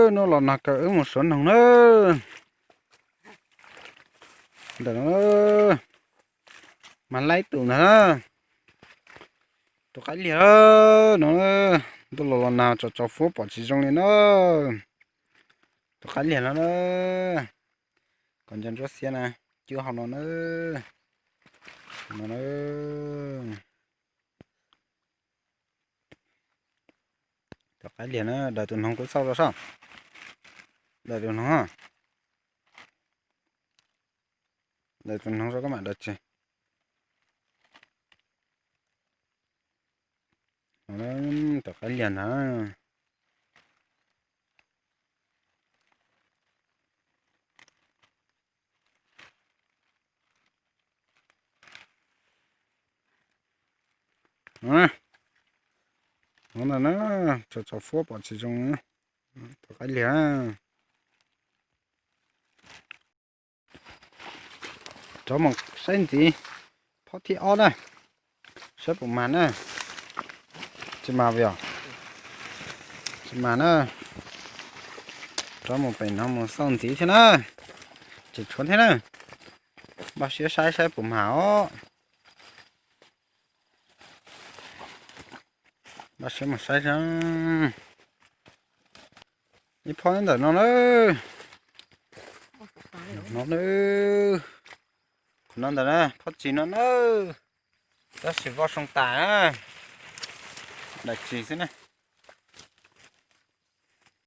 Nub los nag kawg wb mus suav noog na. Ntawm no mas laib tus ntag na. Tus qaib liag no, ntuj los los nag tsaus tsaus fuab pom tsis zoo li na. Tus qaib liag no na, kom nco ntsuab xiab na, cub hauv no na. No na. Tus qaib liag na, daws tus noog kuv xauj rau sab. Daws tus noog, daws tus noog rau koj mam daws tsis. Tus qaib liag ntag. Ntawm no tsaus tsaus fuab pom tsis zoo. Tus qaib liag. Rov mus saib ntxiv phab thib ob na, saib puas mag na. Tsis mag yog? Tsis mag na. Rov mus pem no mus xauj ntxiv thiab na. Tsis tshuav thiab na. Npaj siab saib saib puas mag os. Npaj siab mus saib saib. Ib phab ntawm no na. No na. Qhov no ntawm na, phab tsis no na. Tab sis voj soo tas na. Daim tsis xwb na.